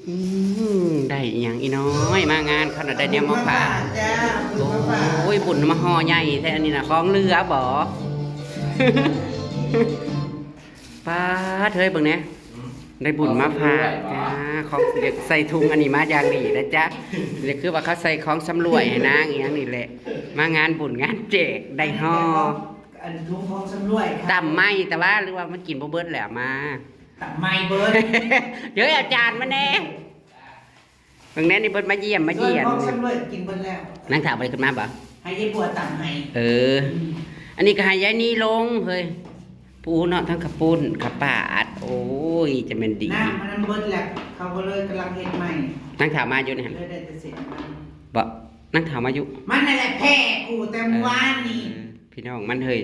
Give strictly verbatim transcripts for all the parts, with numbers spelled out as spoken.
อืม ได้อีหยังอีน้อย มางานเขาน่ะได้แนวมาฝาก จ้า บุญมาฝาก โอ้ย บุญมาห่อใหญ่แท้อันนี้น่ะ ของเหลือบ่ ป๊าดเฮ้ย เบิ่งแหน่ ได้บุญมาฝาก ของสำรวยบ่ จ้า ของใส่ถุงอันนี้มาอย่างดีนะจ๊ะ นี่คือว่าเขาใส่ของสำรวยให้นางอีหยังนี่แหละ มางานบุญงานแจก ได้ห่อ อันถุงของสำรวยค่ะ ตำไม้แต่ว่าหรือว่ามันกินบ่เบิดแล้วมา ตำไม้เบิด เดี๋ยวเอาจานมาแหน่ เบิ่งแหน่นี่เพิ่นมาเยี่ยมมาเยียน ส่วนของสำรวยกินเบิดแล้ว นางถามไปขึ้นมาบ่ ให้ยายบัวตำให้ เออ อืม อันนี้ก็ให้ยายนี่ลงเฮ้ย ผู้เนาะทั้งข้าวปุ้นข้าวปาด โอ้ย จะแม่นดี น้ำมันเบิดแล้ว เขาก็เลยกำลังเฮ็ดใหม่ นางถามมาอยู่นี่หั่น เลยได้แต่เศษมัน บ่ นางถามมาอยู่ มันนั่นแหละแพ้กูแต่เมื่อวานนี่ เออ พี่น้องมันเฮ้ย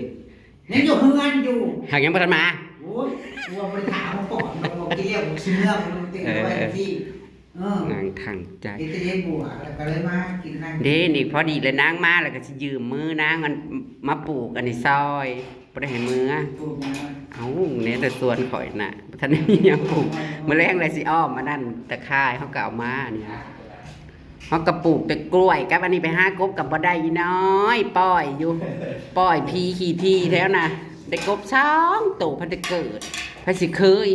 ยังอยู่เฮือนอยู่ หากยังบ่ทันมา โอ้ย กลัวบ่ได้ถามมาก่อน บอกกินแล้ว บอกสิเมื่อ บอกเต็มไว้ที่ เออ นางทางใจ เฮ็ดแต่เฮ็ดบัว แล้วก็เลยมากินนั่ง เด้ นี่พอดีเลยนางมา แล้วก็สิยืมมือนางอันมาปลูกอันนี้ซอย บ่ได้ให้มือ ปลูกหยัง เอ้า แหน่แต่สวนข่อยน่ะ บ่ทันได้มีหยังปลูก มื้อแลงเลยสิอ้อมอันนั้น ตะข่ายเขาก็เอามาเนี่ย เขาก็ปลูกแต่กล้วยกับอันนี้ไปหากบกับบ่ได้อีน้อย ปล่อยอยู่ ปล่อยพีขี่ทีแถวน่ะ ได้กบสองตัวพันได้เกิด พันสิเคย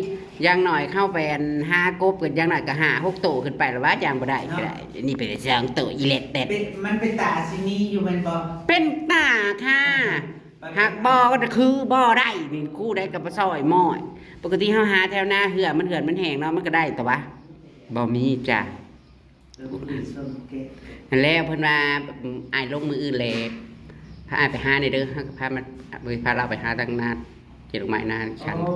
อย่างน้อยเข้าไปอันหากบกันอย่างน้อยก็ห้าหกตัวขึ้นไปแล้วว่าอย่างบ่ได้ก็ได้ อันนี้เป็นสองตัวอีเล็ดเต็ด เป็น มันเป็นตาซิมีอยู่แม่นบ่ เป็นตาค่ะ หากบ่ก็คือบ่ได้ นี่กู้ได้กับบ่ซอยหม้อย ปกติเฮาหาแถวนาเหือมันเหือนมันแห้งเนาะ มันก็ได้แต่ว่า บ่มีจ้ะ เออ นั่นแล้วเพิ่นว่า อ้ายลงมื้ออื่นแหละ พาอ้ายไปหาแหน่เด้อ เฮาก็พามา พาลาวไปหาทางนา เก็บดอกไม้นาฉัน โอ้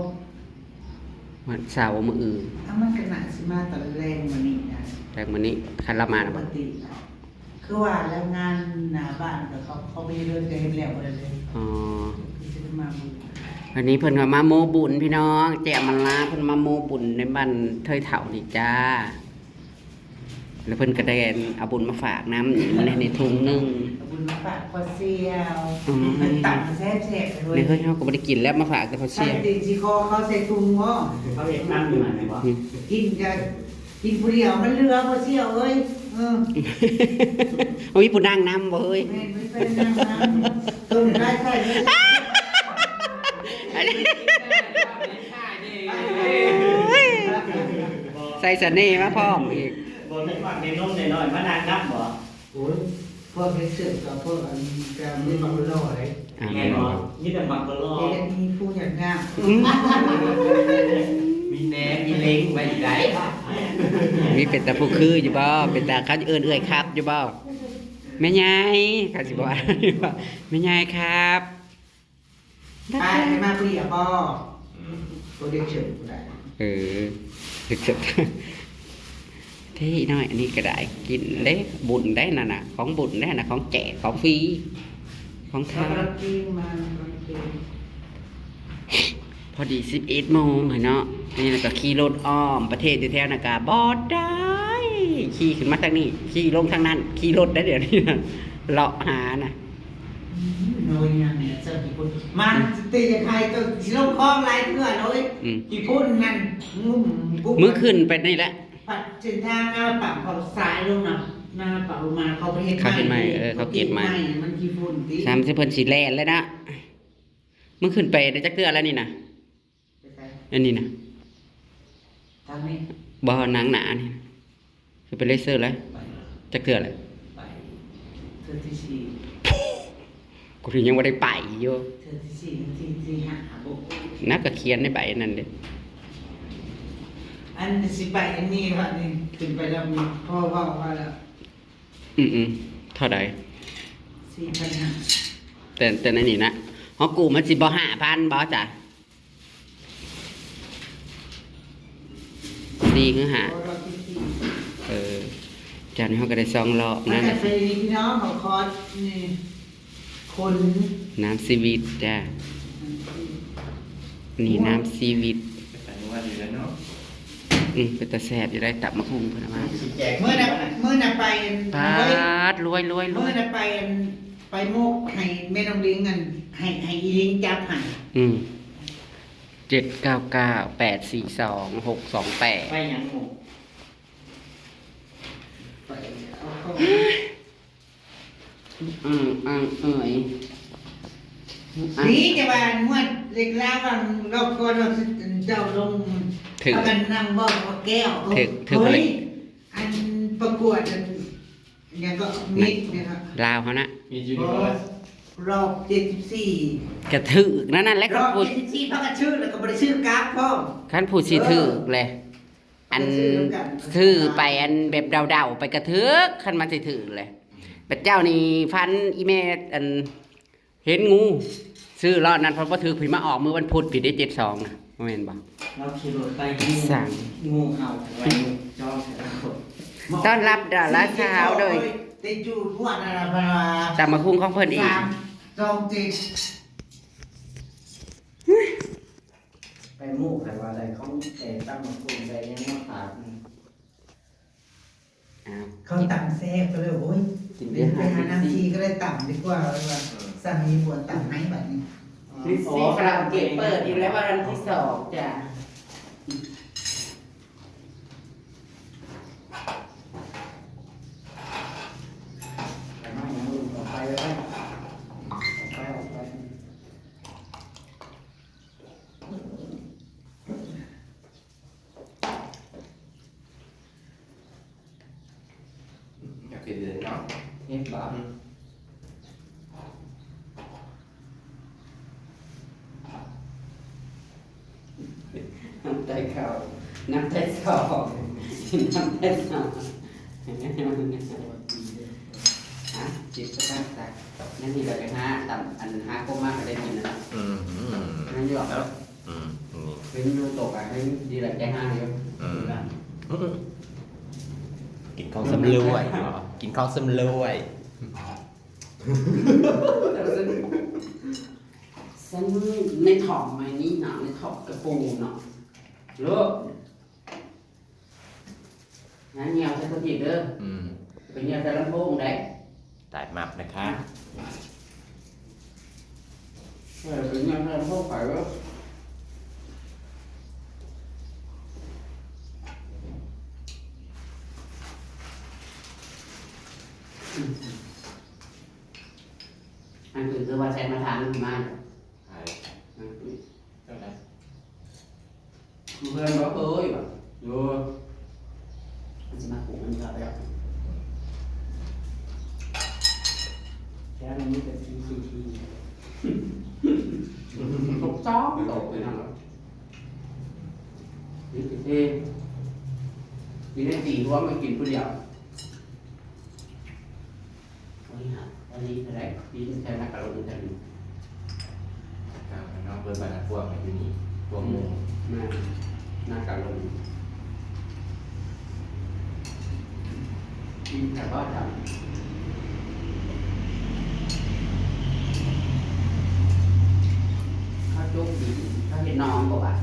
วันเสาร์มื้ออื่น อ้าว มันก็น่าสิมาตอนแลงมื้อนี้นะ แลงมื้อนี้ คันลาวมาน่ะบ่ ปกตินะ คือว่าแล้วงานหน้าบ้านก็เขา เขาไปเดินก็เห็นแล้วบ่ได้เลย อ๋อ คือสิได้มามื้อ วันนี้เพิ่นก็มาโมบุญพี่น้อง เจ๊อำมาลาเพิ่นมาโมบุญในบ้านเทยเฒ่านี่จ้า แล้วเพิ่นก็ได้เอาบุญมาฝากนำ นี่มันในถุงหนึ่ง เอาบุญมาฝากพ่อเสี่ยว อืม มันตำแซ่บๆเลย ในเฮือนเฮาก็บ่ได้กินแล้ว มาฝากแต่พ่อเสี่ยว ใส่ตีนสิคอเขาใส่ถุงบ่ เขาเฮ็ดตำอยู่หั่นบ่ อืม กินก็กินผู้เดียวมันเหลือพ่อเสี่ยวเอ้ย เออ บ่มีผู้นั่งนำบ่เฮ้ย แม่น มีผู้นั่งนำ ต้มไก่ใส่ ใส่เสน่ห์มาพร้อมอีก บ่ได้มักในนมในน้อยมานั่งนำบ่ โอ้ย พวกเฮ็ดเสิร์ฟกับพวกอันจะมีบักหล่อเลย อ่า แม่นบ่ มีแต่บักหล่อ เฮ็ดมีผู้อยากงาม อืม มีแหนมมีเล้งไว้ได้ มีเป็นตาผู้คืออยู่บ่ เป็นตาเขาเอิ้นเอื้อยครับอยู่บ่ แม่ใหญ่ เขาสิบอกว่า แม่ใหญ่ครับ ไป ไปมาผู้เดียวบ่ อืม ตัวเด็กเฉินผู้ใด เออ เด็กเฉิน เท่น้อย อันนี้ก็ได้ กินเด้ บุญได้นั่นน่ะ ของบุญได้น่ะ ของแจก ของฟรี ของ เขา ทาน กำลังกินมา กำลังกิน พอดีสิบเอ็ดโมงเนาะ นี่แล้วก็ขี่รถอ้อมประเทศอยู่แถวนั้นก็บ่ได้ ขี่ขึ้นมาทางนี้ ขี่ลงทางนั้น ขี่รถได้เดี๋ยวนี้นะ เลาะหานะ อืม โดยงานเนี่ยเจ้ากี่คน มา อืม จะตีจะพายตัวสิลงคลองหลายเทื่อเลย อืม กี่คนนั่น งุ่มกุ๊บ มื้อขึ้นไปนี่แหละ ปัดเส้นทางหน้าปากเขาซ้ายลงนะ หน้าปากลงมาเขาไปเฮ็ด เขาเฮ็ดใหม่ ใหม่ เออ เขาเก็บใหม่ เขาเก็บใหม่ มันกี่คนติ สามสิบ เพิ่นสิแล่นแล้วนะ มึงขึ้นไปได้จักเทื่อแล้วนี่นะ ไปไส อันนี้นะ ทางนี้ บ่ หนังหนานี่ คือไปเลเซอร์แล้ว ไป จักเทื่อแล้ว ไป เทื่อที่สี่ กูยังบ่ได้ไปอยู่ เทื่อที่สี่ ที่ ที่ห้าบ่ นักก็เขียนในใบนั่นเด้ อันสิไปอันนี้ว่านี่ ขึ้นไปแล้วพ่อเว้าว่าแล้ว อืมๆ เท่าใด สี่พันห้า แต่ แต่ในนี่นะ ของกูมันสิบ่ห้าพันบ่จ้ะ สี่คือห้า โอ้ รอบที่สี่ เออ จานนี้เขาก็ได้สองรอบ มัน นะ ก็เป็นนี่พี่น้อง เขาคอร์สนี่ คน น้ำชีวิตจ้ะ นี่น้ำชีวิต เป็นตานัวดีแล้วเนาะ อืม เป็นตาแซ่บอยู่ได้ ตับมะฮุ่งเพิ่นเอามา สิแจก มื้อน่ะ มื้อน่ะไป ปาด รวย รวย รวย มื้อน่ะไป ไปโมกให้แม่น้องลิงอัน ให้ ให้อีลิงจับให้ อืม เจ็ดเก้าเก้า แปดสี่สอง หกสองแปด ไปหยังหมู่ อืมอืมเอ้ย อ่ะ นี่จะว่างวดเลขลาวว่ารอบก่อนเราเจ้าลง ถือ พากันนั่งบอกว่าแก้ว ถือ ถือ เฮ้ย อันประกวดอันเนี่ยก็มิดเนี่ยครับ ลาวเขานะ มีอยู่นี่ รอบเจ็ดสิบสี่ กระถือนั่นนั่นแหละ รอบ คำพูด เจ็ดสิบสี่ พักกันชื่อแล้วก็บ่ได้ชื่อกราฟพร้อม คันผู้สิถือเลย อัน ซื้อกัน ซื้อไปอันแบบเดาๆไปกระถือ คันมันสิถือเลย บัดเจ้านี่ฟันอีแม่อัน เห็นงู ซื้อรอบนั้น พอบ่ถือ ผีมาออกมื้อวันพุธ ผีได้ เจ็ดสอง นะ บ่แม่นบ่ เราขี่รถไป งู สั่ง งูเห่าไว้จ้องใส่เรา ต้อนรับดาราสาวโดย ได้จูดพวดอะไรมา ตำบักหุ่งของเพิ่นอีก สาม สอง เจ็ด ไปหมู่ใครว่าอะไรเขาแต่ตั้งมาคุยอะไรยังมาฝากนี่ อ้าว เขาตำแซ่บก็เลย โอ้ย กินเบียร์ ไปหา ห้าสิบสี่ น้ำชีก็เลยตำดีกว่าเลยว่า เออ สั่งมีบัวตำให้บัดนี้ นี่สิ คาราโอเกะเปิดอีกแล้ววันที่สองจ้ะ ไปมาอย่างอื่นออกไปเลย ออกไป ออกไป อยากกินเลยเนาะ เห็นบ่ อืม น้ำไตเขา น้ำไตสอง น้ำไตสอง ฮะ จิตประสาท นั่นนี่เราไปหาตำ อันหาโคมากก็ได้กินนะ อืม อืม นั่นอยู่หรอ แล้ว อืม นี่ เป็นอยู่ตกอ่ะ เป็นดีแหละ ใจห้างอยู่ อืม อืม กินของสำรวยเหรอ กินของสำรวย แต่ฉัน ฉันในถ่อมไม้นี่หนา ในถ่อมกระโปรงเนาะ ลูก งานเหี่ยวใส่กระติบเด้อ อืม ไปเหี่ยวใส่ลำโพงได้ ตายมับนะคะ เออ ไปเหี่ยวใส่ลำโพงไปเด้อ อันคือคือว่าใช้มาทางมา ใช่ อืม เท่านั้น เพื่อนบอกเอ้ยว่ะ โย มันจะมาปลูกมันก็ไปแล้ว แค่นี้แต่ซีซีที ตกจ้องตกไปนั่นเหรอ นี่คือเท่ กินได้สี่หัวไม่กินผู้เดียว วันนี้ฮะ วันนี้เท่าไหร่ ปีนี้ใช้นักการลงทุนกันอยู่ ครับ น้องเปิ้ลบ้านพวกอยู่นี่ พวกหมู่ มา นักการลงทุน ปีนแต่ว่าจะ เขาโจกดี เขาเห็นน้องบอกว่า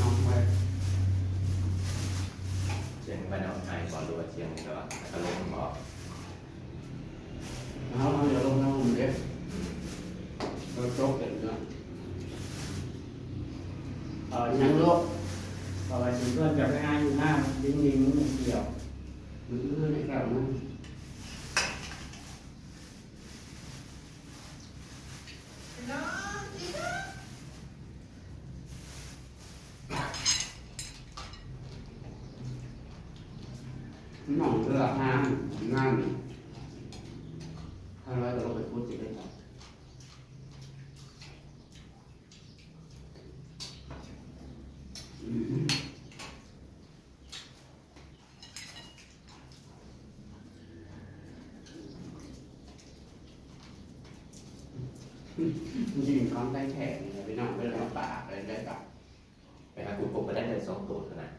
น้องไว้ เสียงไปน้องไทยก่อน หรือว่าเสียงแบบว่านักการลงทุนบอก เอา เอาเดี๋ยวลงน้ำมันเด้อ เราโจ๊กเสร็จแล้ว เอ่อ ยังลบ ต่อไปสิเพื่อนจะไปหาอยู่หน้าลิงลิงมันเกี่ยว มืออื้อในแก้วนะ น้องเลือกห้ามงาน ถ้าเราจะลงไปพูดสิได้ครับ ยิงของใต้แขนเลยพี่น้อง เป็นลำปากเลยได้ปะ ไปหาขุดพบไปได้เลยสองตัวเท่านั้น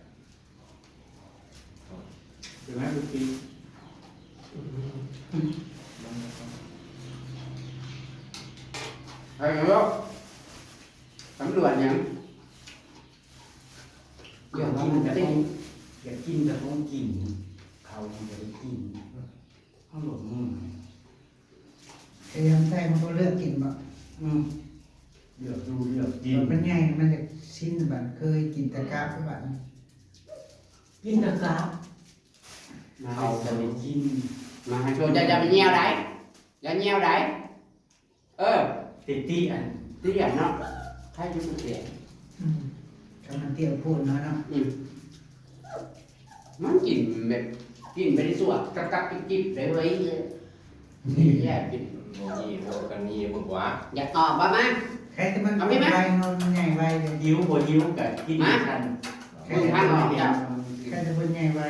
เห็นไหมคุณปี ไปแล้ว ตำรวจยัง อยากกินแต่ของ อยากกินแต่ของกิน เขายังจะได้กิน เขาหลงมึง พยายามใส่มันก็เลือกกินบ่ อืม เลือกดูเลือกกิน มันใหญ่ มันจะชิ้นบัด เคยกินแต่กราฟบัด กินแต่กราฟ มา เขาจะได้กิน มาให้โชว์ จะ จะไปเยี่ยวได้ อย่าเหี่ยวได้ เออ ติดตี้อัน ตี้อันเนาะ ใครอยู่เสีย อืม กำลังเตรียมพูดเนาะเนาะ อืม มันกินแบบ กินไปได้สวดกับกับกิบๆได้เว้ย นี่แหละกิน บ่มีบ่กันมีบ่กว่า อยากออกบ่มา ใครจะมัน เอาไหม ไปนอนใหญ่ไวเลย หิวบ่หิวก็กิน มา กัน ใครจะมันใหญ่ไว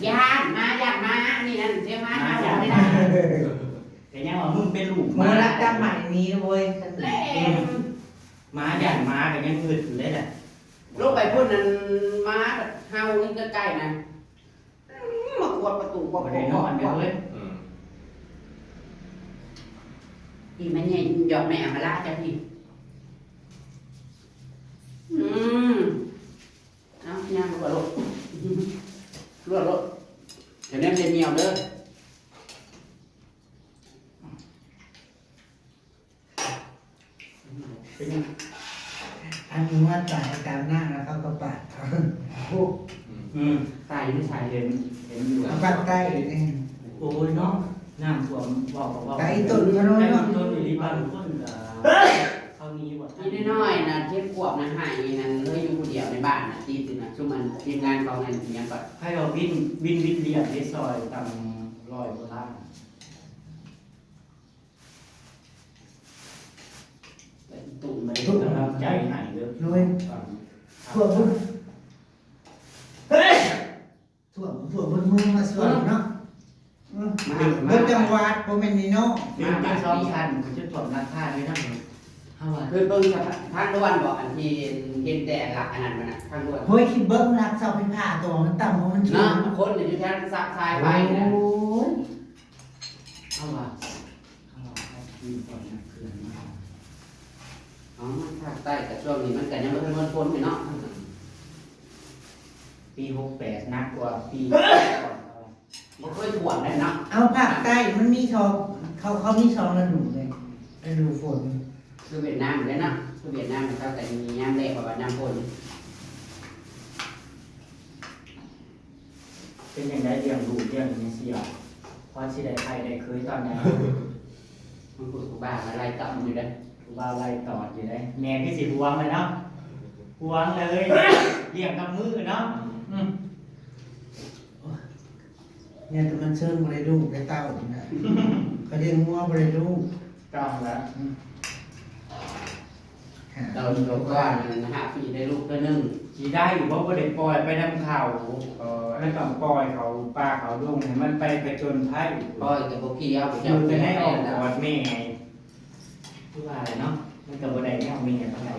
ย่านมา ย่านมา นี่นั่นเสียมา มา มา ย่าน ไม่ได้ แต่ยังว่ามึงเป็นลูก หัว มา รักตั้งใหม่นี้เว้ย แรง มาย่านมาก็ยังอึดอยู่เลยแหละ ลงไปพุ่นนั่น มาเฮานี่ใกล้ๆนะ อืม มาขวดประตู บ่ได้นอนเลย อืม นี่มันเนี่ย หยอกแม่มาลาจ้ะพี่ อืม เอาย่างลวกโลด ลวกโลด เดี๋ยวนี้มันจะเหนียวเด้อ เป็นไง อันนี้ว่าตายตามหน้าแล้วเขาก็ปาดเอา โอ้ อืม ตายไม่ใช่เห็น เห็นอยู่ เอาปาดใต้เอง โอ้ยเนาะ น้ำท่วม บอกก็บอก แต่อีต้นขนุนเนาะ แต่อีต้นอยู่ที่บ้านคนก็ เขามีบ่ อีน้อยๆนะ เจ็ดขวบนะ หายนั่นเลย อยู่คนเดียวในบ้านนะ ติดอยู่นะ ซุมมันทีมงานเขานั่นอิหยังก็ ให้เราวิน วิน วินเรียกได้ซอยตังร้อยกว่าล้าน ตุ่มมาเลย กำลังใจให้เด้อ รวย ฟัง ทั่วบุญ ทั่ว ทั่วเบิดเมืองมาส่วนเนาะ เออ มา เบิดจังหวัด บ่แม่นนี่เนาะ เดือนเป็นสองชั้น ก็จะท่วมหลังคาเลยนะ เฮาว่า คือเบิ่งสภาพทางด่วนบ่ อันที่เห็นแต่หลักอันนั้นมันน่ะ ทางด่วน เฮ้ย คิดเบิ่งหลักเสาไฟฟ้าตัวมันต่ำกว่ามันสูง เนาะ คนอยู่แถวสะ สายไฟนะ โอ้ย เฮาว่า เฮาว่าเฮามีความหนักเกินมา อ๋อ ภาคใต้ก็ช่วงนี้มันก็ยังบ่ทันพ้นไปเนาะ ปีหกแปดหนักกว่าปีก่อน บ่เคยท่วมเลยเนาะ เอาภาคใต้มันมีสอง เขา เขามีสองฤดูเลย ฤดูฝน คือเวียดนามเลยเนาะ คือเวียดนามเขาก็มียามแล้ง เพราะว่ายามฝน เป็นจั่งใดเลี้ยงลูกเลี้ยงแม่เสี่ยว พอสิได้ไผได้เคยตอนใด มันพูดกูบ้ามาไล่ตอดอยู่เด้อ กูบ้าไล่ตอดอยู่เด้ แม่คือสิหวงเลยเนาะ หวงเลย เลี้ยงกับมือเนาะ อืม เนี่ยแต่มันเชิงบ่ได้ลูกได้เต้านี่นะ เขาเลี้ยงงัวบ่ได้ลูก ต้องแล้ว อืม เต้าตัวก่อนนั่นห้าปีได้ลูกตัวหนึ่ง สิได้อยู่ เพราะบ่ได้ปล่อยไปนำเขา เออ มันต้องปล่อยเขาป่าเขาดงให้มันไปผจญภัย ปล่อยแต่บ่เกี่ยว อยู่แต่ในอ้อมกอดแม่ คือว่าอะไรเนาะ มันก็บ่ได้แนวแม่ปานใด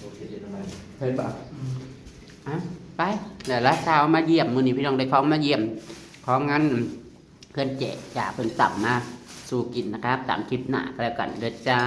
โอเค เดี๋ยวทำไม เห็นปะ อืม อ่ะ ไป เดี๋ยวละเช้ามาเยี่ยม มื้อนี้พี่น้องได้ของมาเยี่ยม ของงานเพิ่นแจกจ้า เพิ่นสั่งมาสู่กินนะครับ ตามคลิปหน้าก็แล้วกันเด้อจ้า